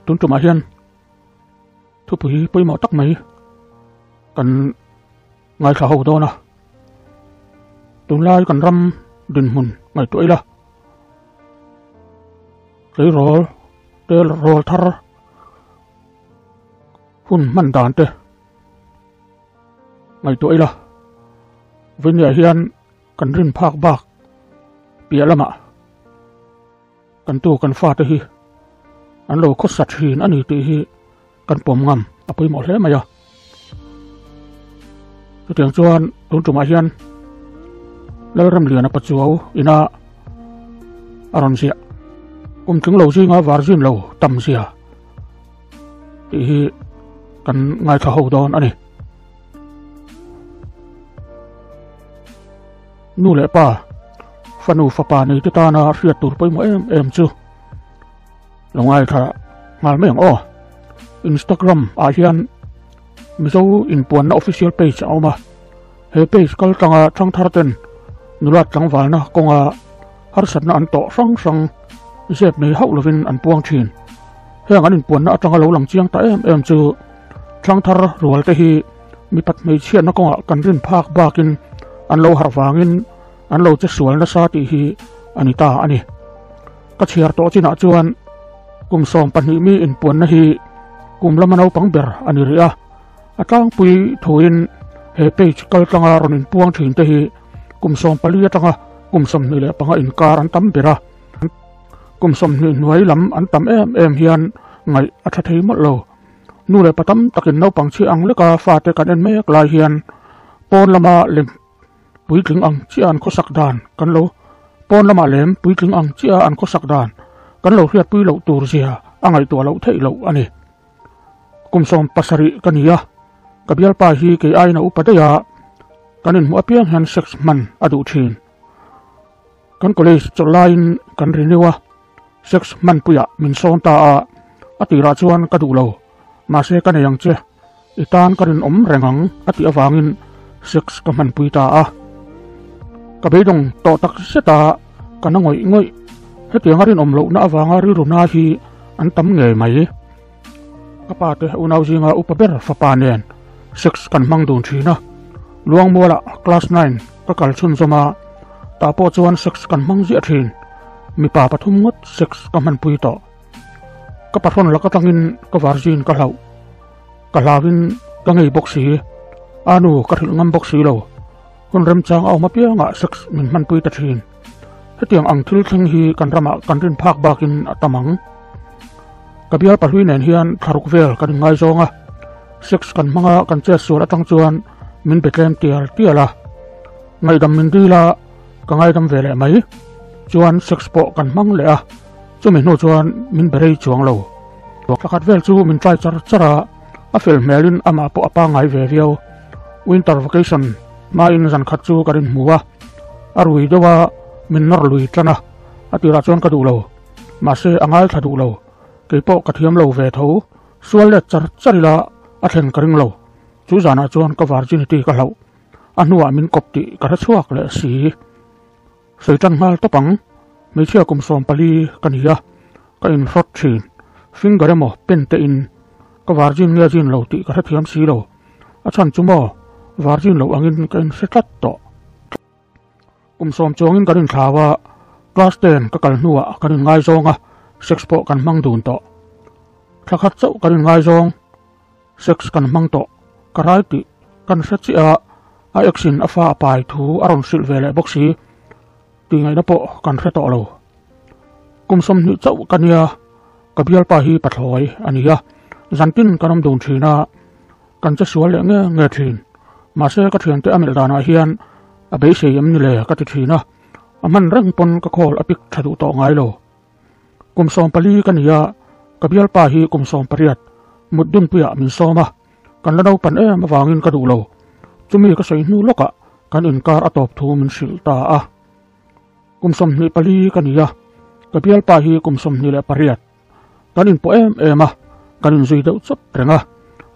tun tumah hian thupui pawimawh tak mai kan ngaithla ho dawn a. Tunlai kan ram dinhmun ngaihtuah ila tleirawl te rawl thar hun hman dan te ngaihtuah ila vawinia hian kan rin phak bak piah lamah kan tu kan fate hi an lo khawsa thin a ni tih hi kan pawm ngam a pawimawh hle mai a. Chutiang chuan tun tumah hian Lalramliana Pachuau ina a rawn ziah kum tling lo zinga virgin lo tam zia tih hi kan ngaithla ho dawn a ni. Nu leh pa, fanu fapa nei te tana hriat tur pawimawh em em chu lo ngaithla nghal mai ang aw. Instagram ah hian Mizo inpuanna official page a awm a, he page kal tanga thangthar ten nula tlangvalna kawnga harsatna an tawh hrang hrang zep nei hauh lovin an puang thin. Heng an inpuanna atanga lo lang chiang ta em em chu thangthar rual te hi mipat hmeichhiatna kawngah kan rin phak bakin an lo harh vangin an lo che sual nasa tih hi a ni ta a ni. Ka chhiar tawh chinah chuan kum 12 mi inpuanna hi kum lama naupang ber a ni rih a, a tlangpui thuin he page kal tlanga rawn inpuang thin te hi kum 14 atanga kum 25 inkar an tam ber a, kum 20 hnuai lam an tam em em hian ngaih a tha thei mawlh lo. Nu leh pa tam takin naupang chhi ang leka fate kan en mek lai hian pawn lama lem puitling ang chiah an khawsak dan kan lo pawn lamah lem puitling ang chiah an khawsak dan kan lo hriatpui loh tur zia a ngaihtuah loh theih loh a ni. Kum 17 ka ni a, ka bialpa hi kei aiin a upa daih a, kan inhmuh apiang hian sex hman a duh thin. Kan college chawlh laiin kan renew a, sex hmanpuiah min sawn ta a, a tirah chuan ka duh lo, mahse ka nei ang che. I tan ka rinawm reng ang a tih avangin sex ka hmanpui ta a. Ka beidawng tawh tak zet a, ka na ngawih ngawih. Hetianga rinawm lohna avanga rilru na hi an tam ngei mai. Ka pa te unau zinga upa ber fapa nen sex kan hmang dun thin a. Luangmualah class 9 ka kal chhunzawm a, tah pawh chuan sex kan hmang ziah thin. Mipa pathum ngawt sex ka hmanpui tawh. Ka pahrawn lak atangin ka virgin ka hlauh. Ka hlauin ka ngei bawk si. A nu ka hrilh ngam bawk si lo. Hun remchang a awm apiangah sex min hmanpui ta thin. Hetiang ang thil thleng hi kan ramah kan rin phak bakin a tam ang. Ka bial pahlui nen hian thlaruk vel kan inngaizawng a. Sex kan hmanga kan chet sual atang chuan min be tlem tial tial a. Ngaihdam min dil a, ka ngaidam ve leh mai. Chuan sex pawh kan hmang leh a. Chumi hnu chuan min be rei chuang lo. Thla khat vel chu min try char char a, a fel hmelin amah pawh a pangngai ve viau. Winter vacation hmain zan khat chu ka rin hmu a, a rui deuh a, min nawr lui tan a, a tirah chuan ka duh lo. Mahse a ngaithla duh lo, kei pawh ka thiam lo ve tho. Sual let char char ila a thlen ka ring lo. Chu zanah chuan ka virginity ka hlauh. A hnuah min kawp tih ka hre chhuak leh si. Sawi tan nghal tawp ang, hmeichhia kum 14 ka ni a, ka inhrawt thin. Finger emaw pen te in ka virgin nge zin lo tih ka hrethiam si lo. A chhan chu maw virgin lo angin ka inhre tlat tawh. Kum 10 chuangin kan inthlau a, class 10 ka kal hnuah kan inngaizawng a, sex pawh kan hmang dun tawh. Thla khat chauh kan inngaizawng. Sex kan hmang tawh, ka rai tih kan hre chiah a, a ex in a fa a pai thu a rawn hrilh ve leh bawk si tih ngaihna pawh kan hre tawh lo. Kum 20 chauh ka nia, ka bialpa hi pathlawi a ni a, zantin kan awm dun thin a, kan che sual leh nge nge thin. Mahse ka thiante a melh danah hian a beisei em ni le ka ti thin a, a hman reng pawn ka call a pick tha duh tawh ngai lo. Kum 14 ka ni a, ka bialpa hi kum 18 mut dunpuiah min sawm a, kan la naupan em avangin ka duh lo. Chumi ka sawi hnu lawkah kan inkar a tawp thu min hrilh ta a. Kum 24 ka ni a, ka bialpa hi kum 28 kan inpawh em em a, kan inzui deuh chawp reng a,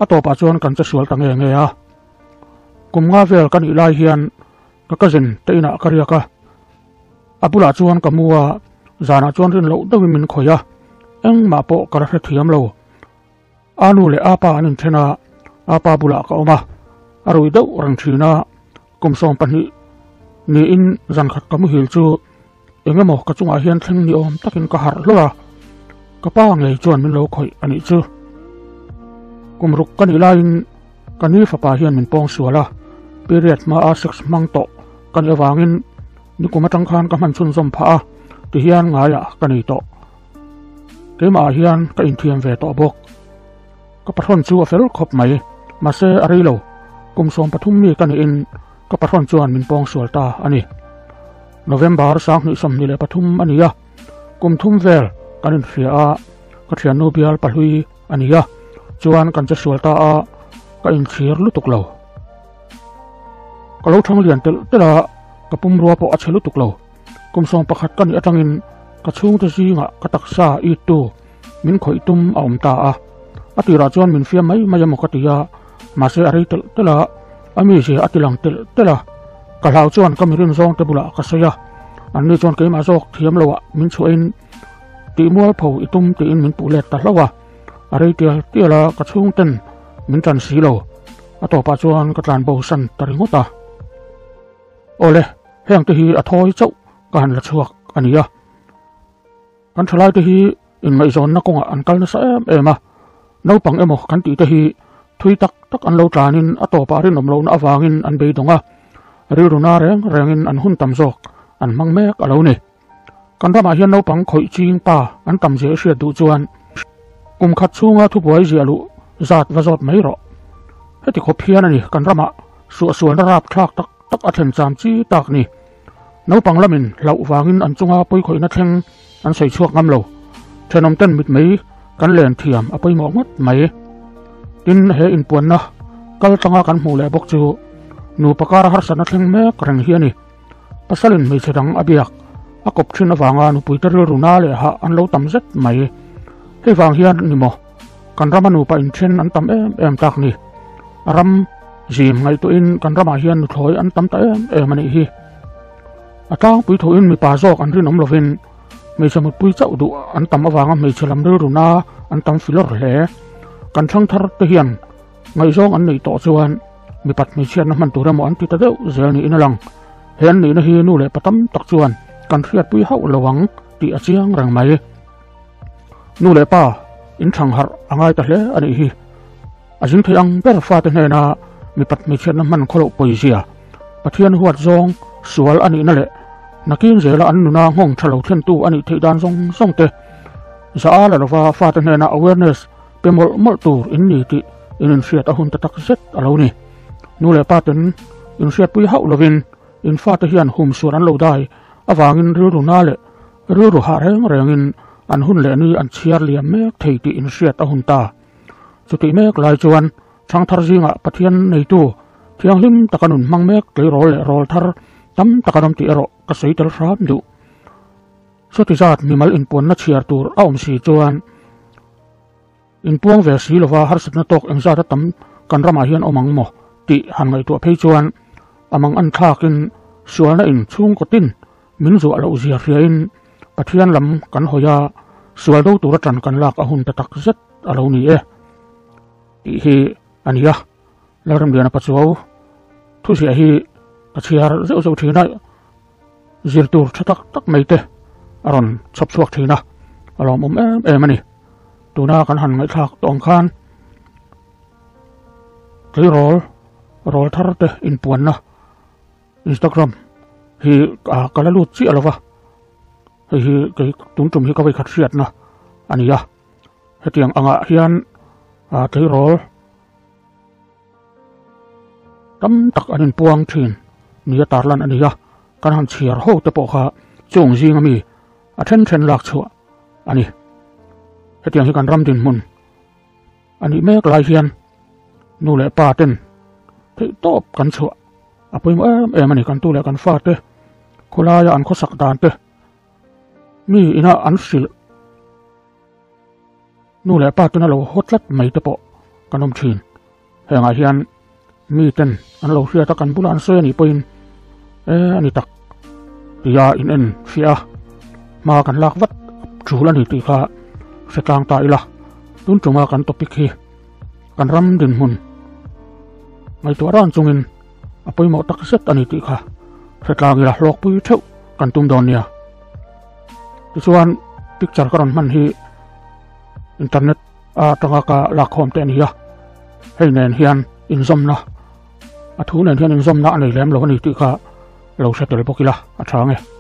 a tawpah chuan kan che sual ta nge nge a. Kum nga vel ka nih lai hian ka cousin te inah ka riak a, a bulah chuan ka mu a, zanah chuan rin loh deuhin min khawih a, engmah pawh ka la hrethiam lo. Anu leh apa an inthen a, apa bulah ka awm a, a rui deuh reng thin a, kum 12 niin zan khat ka muhil chu eng emaw ka chungah hian thleng ni awm takin ka harh hlawlh a, ka pa ngei chuan min lo khawih a nih chu. Kum ruk ka nih laiin ka ni fapa hian min pawng sual a, period hmaa sex hmang tawh ka nih avangin nikum atang khan ka hman chhunzawm phah a, tihian ngaiah ka nei tawh. Keimahah hian ka inthiam ve tawh bawk. Ka pahrawn chu a fel khawp mai, mahse a rei lo. Kum 13 mi ka niin ka pahrawn chuan min pawng sual ta a ni. November 2023 a ni a, kum thum vel kan inhria a, ka thiannu bial pahlui a ni a, chuan kan che sual ta a, ka inchhir lutuk lo. Ka lo thang lian telh telh a, ka pumrua pawh a chhe lutuk lo. Kum 11 ka nih atangin ka chhungte zingah ka taksa itu min khawih tum a awm ta a. A tirah chuan min fiam mai mai emaw ka ti a, mahse a rei telh telh a, a mizia a tilang telh telh a. Ka hlau chuan ka mirin zawngte bulah ka sawi a, anni chuan keimah zawk thiam loah min chhuahin tihmual pho i tum tiin min puh let ta hlauh a. A rei tial tial a, ka chhungten min tan si lo. A tawpah chuan ka tlan bo san ta ringawt a. Awle, heng te hi a thawi chauh ka han la chhuak a ni a. Kan thalai te hi inngaihzawnna kawngah an kal nasa em em a, naupang emaw kan tih te hi thui tak tak an lo tlanin a tawpah rinawm lohna avangin an beidawng a, rilru na reng rengin an hun tam zawk an hmang mek a lo ni. Kan ramah hian naupang khawih ching pa an tam zia i hriat duh chuan kum khat chhunga thubuai ziah luh zat va zawt mai rawh. Heti khawp hian a ni kan ramah suahsualna rap thlak tak tak a thlen cham chi tak ni. Naupang lamin hlauh vangin an chunga pawikhawihna thleng an sawi chhuak ngam lo. Thenawm ten mit mai kan len thiam a pawimawh ngawt mai. Tin, he inpuanna kal tanga kan hmuh leh bawk chu nupa kara harsatna thleng mek reng hi a ni. Pasalin hmeichhe dang a biak a kawp thin avanga nupuite rilru na leh hah an lo tam zet mai. Hei vang hian ni maw kan rama nupa inthen an tam em em tak ni. A ram zim ngaihtuahin kan ramah hian nuthlawi an tam ta em em a nih hi. A tlangpui thuin mipa zawk an rinawm lovin hmeichhe mutpui chauh duh an tam avanga hmeichhe lam rilru na an tam filawr hle. Kan thangthar te hian ngaihzawng an neih tawh chuan mipat hmeichhiatna hman tur emaw an ti ta deuh zel niin a lang. He an nihna hi nu leh pa tam tak chuan kan hriatpui hauh lo ang tih a chiang reng mai. Nu leh pa in thang harh a ngai ta hle a nih hi. A zing thei ang ber fate hnena mipat hmeichhiatna hman khawloh pawizia, Pathian huat zawng sual a nihna leh nakin zela an nuna nghawng tha lo thlentu a nih theih dan zawng zawng te za a la lova fate hnena awareness pe mawlh mawlh tur in ni tih in inhriat a hun ta tak zet a lo ni. Nu leh pa ten inhriatpui hauh lovin in fate hian hum sual an lo dai avangin rilru na leh rilru hah reng rengin an hun leh ni an chhiar liam mek thei tih inhriat a hun ta. Chutih mek lai chuan thangthar zingah Pathian neitu thianghlim taka nun hmang mek tleirawl leh rawl thar tam tak an awm tih erawh ka sawi tel hram duh. Chuti zat mimal inpuanna chhiar tur a awm si chuan inpuang ve si lova harsatna tawk engzat a tam kan ramah hian awm ang maw tih han ngaihtuah phei chuan a mang an thlakin sualna in chhungkaw tin min zuah loh zia hriain Pathian lam kan hawi a, sual do tura tan kan lak a hun ta tak zet a lo ni e tih hi a ni a. Lalramliana Pachuau thuziah hi ka chhiar zeuh zeuh thin a, zir tur tha tak tak mai te a rawn chhawp chhuak thin a, a lawmawm em em a ni. Tuna kan han ngaihthlak tawh ang khan tleirawl rawl thar te inpuanna Instagram hi ka la lut chiah lova, hei hi kei tun tum hi ka vawikhat hriatna a ni a. Hetiang angah hian tleirawl tam tak an inpuang thin nia tarlan a ni a, kan han chhiar ho te pawh kha chung zinga mi a then then lak chhuah a ni. Hetiang hi kan ram dinhmun a nih mek lai hian nu leh pa ten theih tawp kan chhuah a pawimawh em em a ni. Kan tu leh kan fa te khawlaia an khawsak dan te mi ina an hrilh nu leh pa ten a lo haw tlat mai te pawh kan awm thin. Hengah hian mi ten an lo hriat a, kan bulah an sawi a nih pawhin e a ni tak tia in en fiah a, hma kan lak vat tul a ni tih kha hre tlang ta ila. Tun tuma kan topic hi. Kan ram dinhmun ngaihtuah ran chungin a pawimawh tak zet a ni tih kha hretlang ila hlawkpui theuh kan tum dawn nia. Tichuan picture ka rawn hman hi internet a atanga ka lakkhawm te a ni a, hei nen hian inzawmna a thu nen hian inzawmna a nei lem lo a ni tih kha lo hre tel bawk ila a tha nge.